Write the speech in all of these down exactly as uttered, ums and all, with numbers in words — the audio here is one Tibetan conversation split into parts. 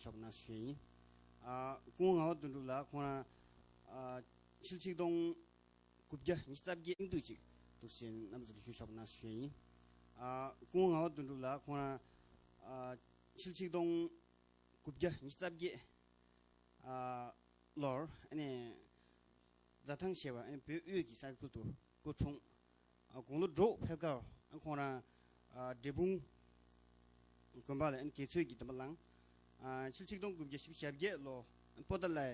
ཆོག་པ་གནང་ཞུ་ཡིན། ཨ་སྐུ་ངོ་ངག་དབང་དོན་གྲུབ་ལགས་ཁོང་རང་ཨ་ཕྱི་ལོ་ཆིག་སྟོང་དགུ་བརྒྱ་ཉི་ཤུ་རྩ་བརྒྱད་སྙིང་བསྡུས་ཅིག་འདུག་ཟེར་རྣམ་ཚོ་ལ་ཞུ་ཆོག་པ་གནང་ཞུ་ཡིན། ཨ་སྐུ་ངོ་ངག་དབང་དོན་གྲུབ་ལགས་ཁོང་རང་ཨ་ཕྱི་ལོ་ཆིག་སྟོང་དགུ་བརྒྱ་ཉི་ཤུ་རྩ་བརྒྱད་ཨ་ལོར་ཨ་ནི་རྫ་ཐང་ཞེས་པ་ཨ་ནི་བོད་དབུས་ཀྱི་ས་ཁུལ་དུ་སྐུ་འཁྲུངས། ཨ་དགུང་ལོ་དྲུག་ཕེབས་སྐབས་ཨ་ཁོང་རང་ཨ་འབྲས་སྤུངས་དགོན་པ་ལ་ཨ་ནི་དགེ་ཚུལ་གྱི་སྡོམ་པ་བླངས། ཨ་ཕྱི་ལོ་ཆིག་སྟོང་དགུ་བརྒྱ་བཞི་བཅུ་ཞེ་བརྒྱད་ལོ་པོ་ཏཱ་ལའི་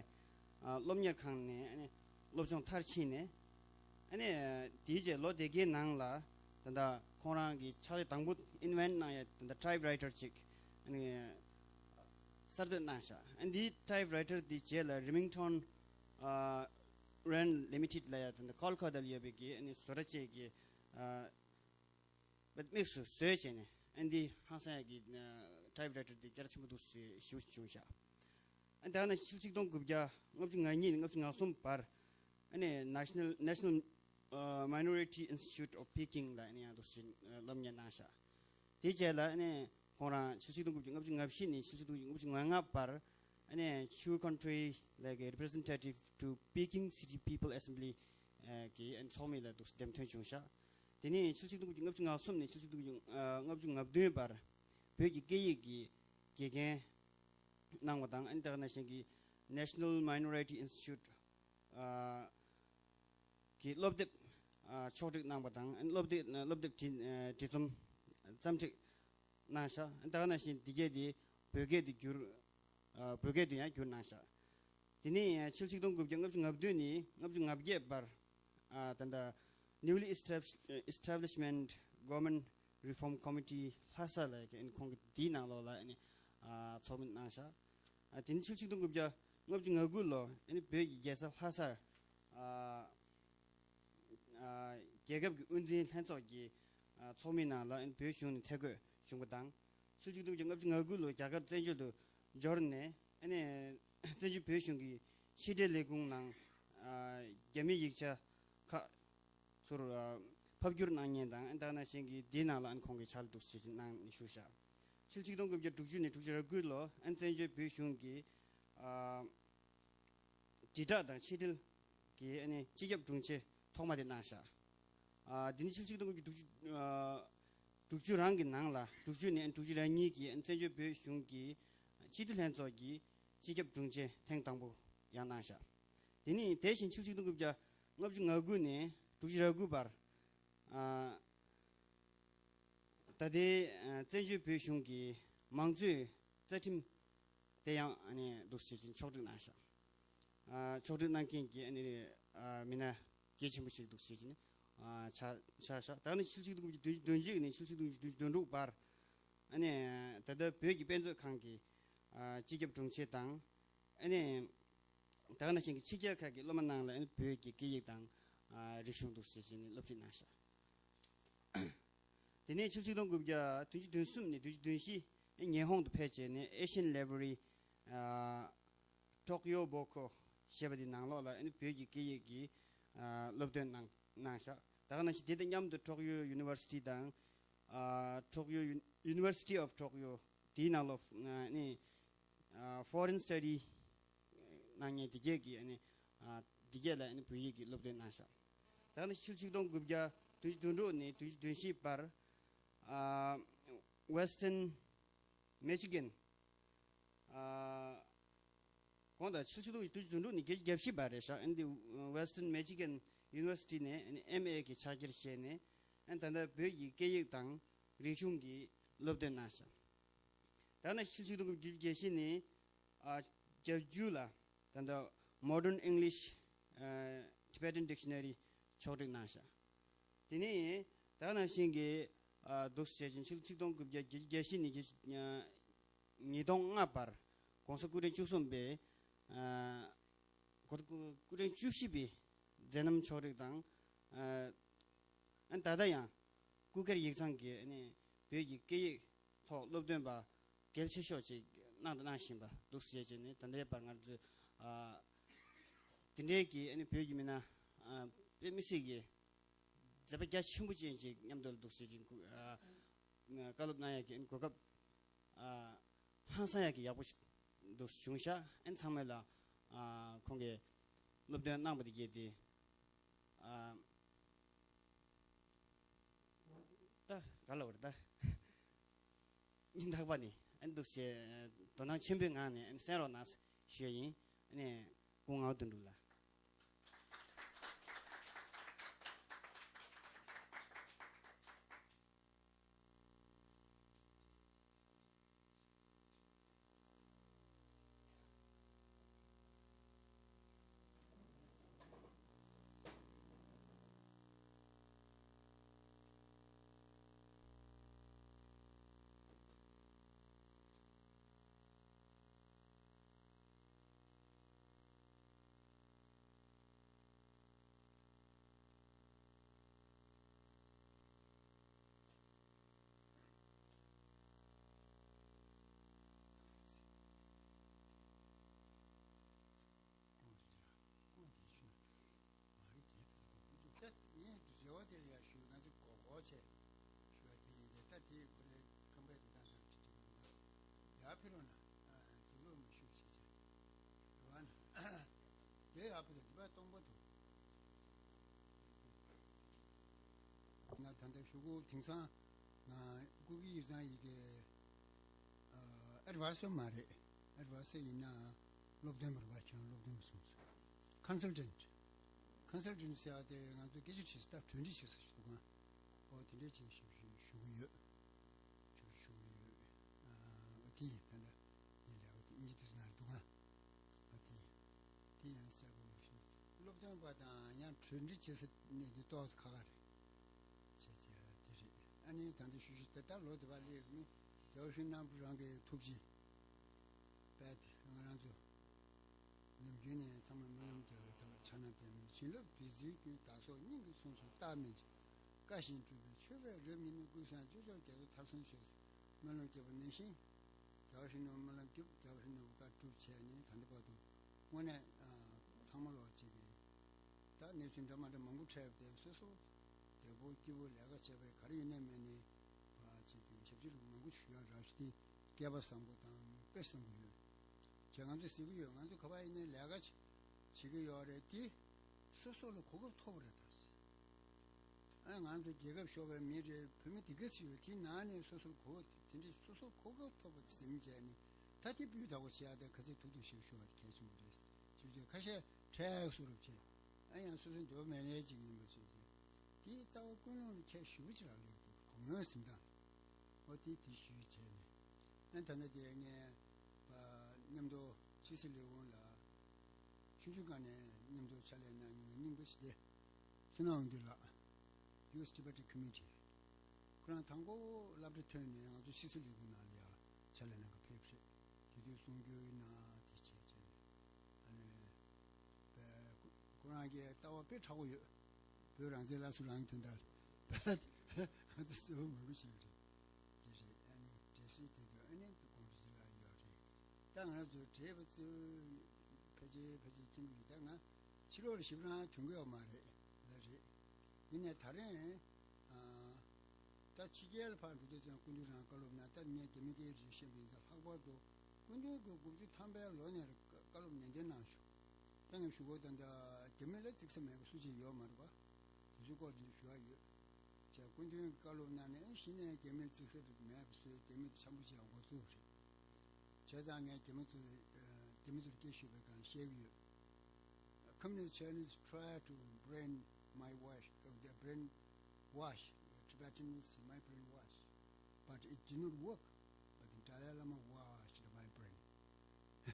ཨ་སློབ་གཉེར་ཁང་ནས་ཨ་ནི་སློབ་སྦྱོང་མཐར་ཕྱིན་ནས་ཨ་ནི་དེའི་རྗེས་ལོ་དེ་གའི་ནང་ལ་ད་ལྟ་ཁོང་རང་གི་ཕྱག་ལས་དང་པོ་ཨིན་ཝེན་ཊི་གནང་ཡ་ད་ལྟ་ཊའིབ་རའི་ཊར་ཅིག་ཨ་ནི་གསར་གཏོད་གནང་ཤག་ཨ་འདིའི་ཊའིབ་རའི་ཊར་འདི་རྗེས་ལ་རི་མིང་ཊོན་ཨ་རན་ལི་མི་ཊེཌ་ལ་ཡ་ད་ལྟ་ཀོལ་ཀ་ཏཱ་ལ་ཡོད་པའི་གི་ཨ་ནི་བཟོ་གྲྭ་བཅས་ཀྱི་ཨ་དམིགས་སུ་བཟོས་བྱས་ནས་ཨ་འདི་ཧང་སང་ཡ་གི་ཊའིབ་རའི་ཊར་འདི་རྒྱ་ཆེན་པོ་འདུག་ཞེས་ཞུ་བྱུང་ཤག་ཨ་ད་ནི་ཕྱི་ལོ་ཆིག་སྟོང་དགུ་བརྒྱ་ལྔ་བཅུ་ང་གཉིས་ནས་ལྔ་བཅུ་ང་གསུམ་བར་ཨ་ནི་National National Minority Institute of Peking ལ་ཨ་ནི་ཡང་འདུག་ཞེས་སློབ་གཉེར་གནང་ཤག་དེའི་རྗེས་ལ་ཨ་ནི་ཁོང་རང་ཕྱི་ལོ་ཆིག་སྟོང་དགུ་བརྒྱ་ལྔ་བཅུ་ང་བཞི་ནས་ཕྱི་ལོ་ཆིག་སྟོང་དགུ་བརྒྱ་ལྔ་བཅུ་ང་ལྔ་བར་ཨ་ནི་Chu Country like a representative to Peking City People Assembly གི་ཚོགས་མི་ལ་འདུག་འདེམས་ཐོན་བྱུང་ཤག་དེ་ནས་ཕྱི་ལོ་ཆིག་སྟོང་དགུ་བརྒྱ་ལྔ་བཅུ་ང་གསུམ་ནས་ཕྱི་ལོ་ཆིག་སྟོང་དགུ་བརྒྱ་ལྔ་བཅུ་ང་བདུན་བར་བོད་ཀྱི་སྐད་ཡིག་གི་དགེ་རྒན་གནང་བ་དང་ཨ་ནི་དེ་ག་ནང་བཞིན་གྱི་National Minority Institute གི་སློབ་དེབ་ཕྱོགས་སྒྲིག་གནང་བ་དང་སློབ་དེབ་སློབ་དེབ་བྲིས་བྲིས་རྩོམ་རྩོམ་སྒྲིག་གནང་ཤག་ད་ག་ནང་བཞིན་འདི་གས་དེ་བོད་སྐད་དུ་བསྒྱུར་བོད་སྐད་དུ་ཡང་བསྒྱུར་གནང་ཤག་དེ་ནས་ཕྱི་ལོ་ཆིག་སྟོང་དགུ་བརྒྱ་ལྔ་བཅུ་ང་བདུན་ནས་ལྔ་བཅུ་ང་བརྒྱད་བར་ད་ལྟ་Newly Establish- Establishment Government Reform Committee ལྷ་ས་ལ་ཡ་ཁོང་གིས་འདིའི་ནང་ལོགས་ལ་ཚོགས་མི་གནང་ཤག་དེ་ནས་ཕྱི་ལོ་ཆིག་སྟོང་དགུ་བརྒྱ་ལྔ་བཅུ་ང་དགུ་ལོ་ཨ་ནི་བོད་ཀྱི་རྒྱལ་ས་ལྷ་སར་ཨ་ཨ་རྒྱལ་ཁབ་ཀྱི་དབུ་འཛིན་ལྷན་ཚོགས་ཀྱི་ཨ་ཚོགས་མི་ནང་ལ་ཨ་ནི་བོད་གཞུང་ནས་ཐད་བསྐོས་བྱུང་བ་དང་། ཕྱི་ལོ་ཆིག་སྟོང་དགུ་བརྒྱ་ལྔ་བཅུ་ང་དགུ་ལོ་རྒྱ་གར་བཙན་བྱོལ་དུ་འབྱོར་ནས་ཨ་ནི་བཙན་བྱོལ་བོད་གཞུང་གི་ཕྱི་འབྲེལ་ལས་ཁུངས་ནང་ཨ་རྒྱ་མིའི་ཡིག་ཆ་ཁག་ཚུར་ཨ་ཕབ་བསྒྱུར་གནང་མཁན་དང་ཨ་ནི་ད་ག་ནང་བཞིན་གྱི་འདིའི་ནང་ལ་ཨ་ནི་ཁོང་གིས་ཕྱག་ལས་འདུག་སེ་བྱས་གནང་ནས་བཞུགས་ཤག་ཕྱི་ལོ་ཆིག་སྟོང་དགུ་བརྒྱ་དྲུག་ཅུ་ནས་དྲུག་ཅུ་རེ་དགུ་ལོ་ཨ་ནི་བཙན་བྱོལ་བོད་གཞུང་གི་ཨ་དྲིལ་བསྒྲགས་དང་ཕྱི་དྲིལ་གྱི་ཨ་ནི་སྤྱི་ཁྱབ་དྲུང་ཆེ་ཐོག་མ་དེ་གནང་ཤག་ཨ་འདི་ནི་ཕྱི་ལོ་ཆིག་སྟོང་དགུ་བརྒྱ་དྲུག་ཅུ་ཨ་དྲུག་ཅུ་རང་གི་ནང་ལ་དྲུག་ཅུ་ནས་ཨ་ནི་དྲུག་ཅུ་རེ་གཉིས་ཀྱི་ཨ་ནི་བཙན་བྱོལ་བོད་གཞུང་གི་སྤྱི་འཐུས་ལྷན་ཚོགས་ཀྱི་སྤྱི་ཁྱབ་དྲུང་ཆེ་ཐེངས་དང་པོ་ཡང་གནང་ཤག་དེ་ནི་དེ་བཞིན་ཕྱི་ལོ་ཆིག་སྟོང་དགུ་བརྒྱ་ལྔ་བཅུ་ང་དགུ་ནས་དྲུག་ཅུ་རེ་དགུ་བར་ཨ་ད་ལྟའི་ཨ་བཙན་བྱོལ་བོད་གཞུང་གི་མང་གཙོའི་རྩ་ཁྲིམས་དེ་ཡང་ཨ་ནི་འདུག་སེ་བྱས་ཕྱོགས་སྒྲིག་གནང་ཤག་ཨ་ཕྱོགས་སྒྲིག་གནང་མཁན་གྱི་ཨ་ནི་ཨ་མི་སྣ་གལ་ཆེན་པོ་ཞིག་འདུག་སེ་བྱས་ཨ་ཆགས་ཆགས་ཤག་ད་ནི་ཕྱི་ལོ་ཆིག་སྟོང་དགུ་བརྒྱ་བདུན་ཅུ་དོན་གཅིག་ནས་ཕྱི་ལོ་ཆིག་སྟོང་དགུ་བརྒྱ་བདུན་ཅུ་དོན་དྲུག་བར་ཨ་ནི་ད་ལྟ་བོད་ཀྱི་དཔེ་མཛོད་ཁང་གི་ཨ་སྤྱི་ཁྱབ་དྲུང་ཆེ་དང་ཨ་ནི་ད་ག་ནང་བཞིན་གྱི་ཕྱི་རྒྱལ་ཁག་གི་སློབ་མ་ནང་ལ་ཨ་ནི་བོད་ཀྱི་སྐད་ཡིག་དང་ཨ་རིག་གཞུང་འདུག་སེ་བྱས་ནས་སློབ་ཁྲིད་གནང་ཤག་དེ་ནས་ཕྱི་ལོ་ཆིག་སྟོང་དགུ་བརྒྱ་བདུན་ཅུ་དོན་གསུམ་ནས་བདུན་ཅུ་དོན་བཞི་ཉི་ཧོང་དུ་ཕེབས་བྱས་ནས་Asian Library ཨ་Tokyo Boko ཞེས་པ་དེའི་ནང་ལོགས་ལ་ཨ་ནི་བོད་ཀྱི་སྐད་ཡིག་གི་ཨ་སློབ་སྟོན་གནང་གནང་ཤག་ད་ག་ནང་བཞིན་དེ་དང་མཉམ་དུ་Tokyo University དང་ཨ་Tokyo Un- University of Tokyo དེའི་ནང་ལོགས་ཨ་ནི་ཨ་Foreign Study གནང་མཁན་དེ་གས་ཀྱི་ཨ་ནི་ཨ་དེ་གས་ལ་ཨ་ནི་བོད་ཡིག་གི་སློབ་སྟོན་གནང་ཤག་ད་ནི་ཕྱི་ལོ་ཆིག་སྟོང་དགུ་བརྒྱ་བདུན་ཅུ་དོན་དྲུག་ནས་བདུན་ཅུ་དོན་བཞི་བར་ཨ་Western Michigan ཨ་གོང་དང་ཕྱི་ལོ་ཆིག་སྟོང་དགུ་བརྒྱ་བདུན་ཅུ་དོན་དྲུག་ནས་བརྒྱད་ཅུ་གྱ་བཞི་བར་རེད་ཤག་ཨ་ནི་Western Michigan University ནས་ཨ་ནི་ཨེམ་ཨེ་གི་ཕྱག་འཁྱེར་བཞེས་ནས་ཨ་ནི་ད་ལྟ་བོད་ཀྱི་སྐད་ཡིག་དང་རིག་གཞུང་གི་སློབ་སྟོན་གནང་ཤག་ད་ནི་ཕྱི་ལོ་ཆིག་སྟོང་དགུ་བརྒྱ་བརྒྱད་ཅུ་ནས་ཨ་བརྒྱད་ཅུ་ལ་ད་ལྟ་Modern English ཨ་Tibetan Dictionary ཕྱོགས་སྒྲིག་གནང་ཤག་དེ་ནས་ད་ག་ནང་བཞིན་གྱི་ཨ་འདུག་སེ་བྱས་ཕྱི་ལོ་ཆིག་སྟོང་དགུ་བརྒྱ་བརྒྱད་ཅུ་གྱ་བཞི་ནས་བརྒྱད་ཅུ་ཉིས་སྟོང་ལྔ་བར་༸གོང་ས་སྐུ་ཕྲེང་བཅུ་གསུམ་པའི་ཨ་སྐུ་སྐུ་ཕྲེང་བཅུ་བཞི་པའི་མཛད་རྣམ་ཕྱོགས་སྒྲིག་དང་ཨ་ཨ་ད་ལྟ་ཡང་སྐུ་སྒེར་ཡིག་ཚང་གི་ཨ་ནི་བོད་ཀྱི་སྐད་ཡིག་ཐོག་སློབ་སྟོན་པ་གལ་ཆེ་ཤོས་ཅིག་གནང་དང་གནང་བཞིན་པ་འདུག་སེ་བྱས་ནས་ད་ལྟའི་བར་ང་ཚོས་ཨ་དེ་འདྲའི་གི་ཨ་ནི་བོད་ཀྱི་མི་སྣ་ཨ་དཔེ་མི་སྲིད་ཀྱི་མཛད་པ་རྒྱ་ཆེན་པོ་ཅན་ཅིག་མཉམ་དུ་འདུག་སེ་བྱས་ཀྱི་ཨ་བཀའ་སློབ་གནང་ཡག་གི་གོ་སྐབས་ཨ་ཧང་སང་ཡག་གི་ཡག་པོ་ཞིག་ འདུག་བྱུང་ཤག་ཨན་ཚང་མས་ལ་ཨ་ཁོང་གིས་སློབ་སྟོན་གནང་པ་དེ་གྱིས་དེ་ཨ་ད་ག་ལ་བར་ད་ཉིན་རྟག་པ་ནི་ཨན་འདུག་བྱས་དོ་སྣང་ཆེན་པོའི་ངང་ནས་ཨན་གསན་རོགས་གནང་ཞུ་ཡ་ཡིན། ཨ་ནས་སྐུ་ངག་དོན་གྲུབ་ལ། ད་ངས་རེ་བ་དེ་ལ་ཡང་ཞུ། ང་ཚོ་གོ་གོ་བྱས་ཞུ་བ་དེ་ཡིན་ཏེ། ད་དེ་ཁོ་རའི་ཁང་པའི་དེ་དང་དང་ཅི་ཅི་མི་འདུག་ཡར་ཕེབས་རོགས་གནང་། དུག་ལོག་མ་ཞུགས་བྱས་བྱས་རེད་བ་ན། དེ་ཡར་ཕེབས་དང་དེ་པ་སྟོང་པ་འདུག་ང་ད་ལྟ་ཞུ་གོ། དེང་སང་ང་སྐུ་སྒེར་ཡིག་ཚང་ཡི་གེ་ཨེ་ཌ་ཝའི་ཟར་མ་རེད། ཨེ་ཌ་ཝའི་ཟར་ཡིན་ན་སློབ་སྟོན་པ་རེད་བ། ཁྱོད་རང་སློབ་སྟོན་པ་གསུངས་སོང་། ཁོན་སལ་ཊན་ཊི། ཁོན་སལ་ཊན་ཊི་ཟེར་བ་དེ་ང་ཚོ་སྐད་ཆ་དྲིས་ས་ད་གྲོས་འདྲི་བྱེད་ས་ཞིག་འདུག་ག་འོ་དེ་འདྲས་ཅིག་ཞུ་ཞུ་ཞུ་གི་ཡོད། ཞུ་ཞུ་གི་ཡོད། ཨ་འོ་དེ་ཡིན། ད་ལྟ་ངའི་ལས་ཀ་དེ་དབྱིན་ཇི་དེ་ཚོ་ནང་རེད་འདུག་ག་འོ་དེ་ཡིན། དེ་ཡང་གསལ་པོ་མ་ཤེས། སློབ་སྟོན་པ་དང་ཡང་གྲོས་འདྲི་བྱེད་ས་གནས་དེ་ཏོག་ཙམ་ཁག་ཁག་རེད། བྱས་བྱས་དེ་རེད། ཨ་ནི་ད་ལྟ་ཞུ་ཞུ་དེ་ལྟར་ལོ་དེ་བ་སླེབས་ནི་རྒྱལ་བ་ཡིད་བཞིན་ནོར་བུ་རང་གི་ཐུགས་རྗེ་དཔལ་དེ་ང་རང་ཚོ་ནམ་རྒྱུན་ནས་ཚང་མ་སྨོན་ལམ་རྒྱག་པའི་ཐོག་ཕྱག་ན་པདྨོའི་བྱིན་རླབས་བདུད་རྩིའི་རྒྱུན། བདག་སོགས་སྙིང་གི་གཟུངས་སུ་རྟག་སྨིན་ཅིང་། བཀའ་བཞིན་སྒྲུབ་པའི་མཆོད་པའི་རབ་བརྙེས་ནས། ཀུན་བཟང་སྤྱོད་མཆོག་རྒྱ་མཚོ་མཐར་སོན་ཤོག་ཟེར་སྨོན་ལམ་བརྒྱབ་པ་ནང་བཞིན། རྒྱལ་བ་ཡིད་བཞིན་ནོར་བུ་སྨོན་ལམ་བརྒྱབ། རྒྱལ་བ་ཡིད་བཞིན་ནོར་བུ་བཀའ་སྒྲུབ་བྱས་ནས་ད་ལྟ་བར་དུ་དངོས་གནས་ཨ་ཚང་མ་ལོག་ཅིག་གིས་ད་གནས་ཚུལ་འདྲ་མ་འདྲ་མང་པོ་འཕྲད་པ་དེ་སོ་སོ་བདེ་པོ་སྐྱིད་པོ་ལས་ཀ་བྱས་པའི་ག་རེ་ཡིན་ནའི་མིན་ནའི་ཨ་ཅིག་གིས་ཞབས་ཕྱི་རུ་མང་པོ་ཞུ་ཡག་རག་ཞུ་དེ་སྐལ་པ་བཟང་པོ་དང་དཔེ་བཟང་པོ་ཡོད། བྱས་ང་ཚོས་ཟེར་གྱི་ཡོད། ང་ཚོ་ག་པར་ཡིན་ནའི་ལས་ཀ་བྱེད་ཀྱི་ཡོད་རེད་དེ། སོ་སོ་ལ་གོ་སྐབས་ཐོབ་པ་རེད་ད། ཨ་ང་ཚོ་རྒྱལ་ཁབ་ཤོར་བའི་མི་རེད། བོད་མི་དེ་ག་ཚོད་ཡོད། དེའི་ནང་ནས་སོ་སོར་གོ་དེ་འདྲའི་སོ་སོར་གོ་སྐབས་ཐོབ་པ་ཟིན་བྱས་ནས་ད་དེ་སྤུས་དག་པོ་བྱེད་ཡག་དེ་ག་ཚོད་ཐུབ་ཐུབ་ཞིག་ཞུ་བ་དེ་གལ་ཆེན་པོ་རེད། ཅིག་ཅིག་ཁ་ཤས་ཁྲལ་བཟོ་རབས་བྱས། ཨ་ཡང་སོ་སོའི་འདོད་པ་མེད་ནའི་ཅིག་ཡིན་པ་བྱས་བྱས། དེའི་རྩ་བ་ཀུན་སློང་ལ་ཁྱད་ཞེ་པོ་ཅིག་རག་ལས་འདུག་ངོས་ཟིན་སྟངས་ལ། འོ་དེ་དེ་ཞུས་བྱས་ནས། ཨ་ད་ནི་དེ་ངས་མཉམ་དུ་ཕྱི་སྲིད་ལས་ཁུངས་ལ་ཆུང་ཆུང་སྒང་ནས་མཉམ་དུ་ཕྱག་ལས་གནང་མྱོང་བའི་རྙིང་པ་ཞིག་སྟེ། བསོད་ནམས་དབང་འདུས་ལགས། ཡུ་ཨེས་ཊི་བེ་ཊན་ཁོ་མི་ཊི། ཁོ་རང་དང་པོ་སློབ་གྲྭ་ཐོན་ནས་ང་ཚོ་ཕྱི་སྲིད་ལས་ཁུངས་ནང་ལ་ཡང་ཕྱག་ལས་གནང་ག་ཕེབས་རེད། དེ་དུས་གསུང་སྒྱུར་གནང་དེ་བྱས་བྱས་ནས། ཨ་ནི་ཁོ་རང་གི་ལྟ་བ་དཔེ་མཁྲེགས་པོ་ཡོད། བོད་རང་བཙན་སླར་གསོ་རང་གི་དོན་དག་ལ་ང་ཚོ་གསལ་པོ་མང་པོ་ཞིག་རེད། དེ་རེད། ཨ་ནི་འབྲེལ་སྲིད་དེ་དུས་ཨ་ནི་དགོངས་དག་ཅིག་ལ་ཡོད་རེད། ད་ང་ཚོ་བགྲེས་པ་ཚོས་ཕལ་ཆེར་ཕལ་ཆེར་མཁྱེན་གྱི་ཡོད། ད་ང་ཕྱི་ལོགས་ལ་ཞེ་དྲག་ཐོན་གྱི་ཡོད་མ་རེད་ལ། རེད། ཡིན་ནའི་ད་རེས་ཨ་ད་ཕྱི་རྒྱལ་ལ་ཕར་འགྲོ་དུས་ཙམ་སྐུ་མདུན་རང་བཀའ་སློབ་གནང་། ད་ངས་རྒྱ་མི་སྐད་རིགས་བཤད་པ་ཡིན་ཙང་ལྷག་པར་དུ་སྐུ་མདུན་གྱི་དགུ་བཅུ་ཐམ་པའི་ལོ་ནས་བཀའ་སློབ་ནན་ཏན་གནང་བྱུང་། ད་ངས་ཞུ་གོ། ད་ལྟ་རྒྱ་མི་ལ་གཙིགས་ས་མེད་པ་སུ་གཅིག་ཡོད་མ་རེད་པ། དེ་ཚོའི་སྐོར་དེ་ཚོ་ཞུ་ཡག་ཡོད། བྱས་སྐུ་མདུན་གྱི་བཀའ་སློབ་གནང་ནས་གཞི་ནས་རྒྱ་མི་ལ་གཙིགས་ས་རིགས་མེད་པ་བཟོས། རྒྱ་མི་དེ་འཆམ་པོ་བྱེད་ཡག་འགོ་བཙུགས་རེད། བྱས་ཙང་ངས་རྒྱ་མི་ཚོ་རྒྱ་མི་ཚོར་སྐད་ཤོད་པའི་སྒང་བཤད་ཀྱི་ཡོད། Communist Chinese try to brain my wash, uh, the brainwash, uh, Tibetans, my brainwash, but it did not work. But the Dalai Lama wa-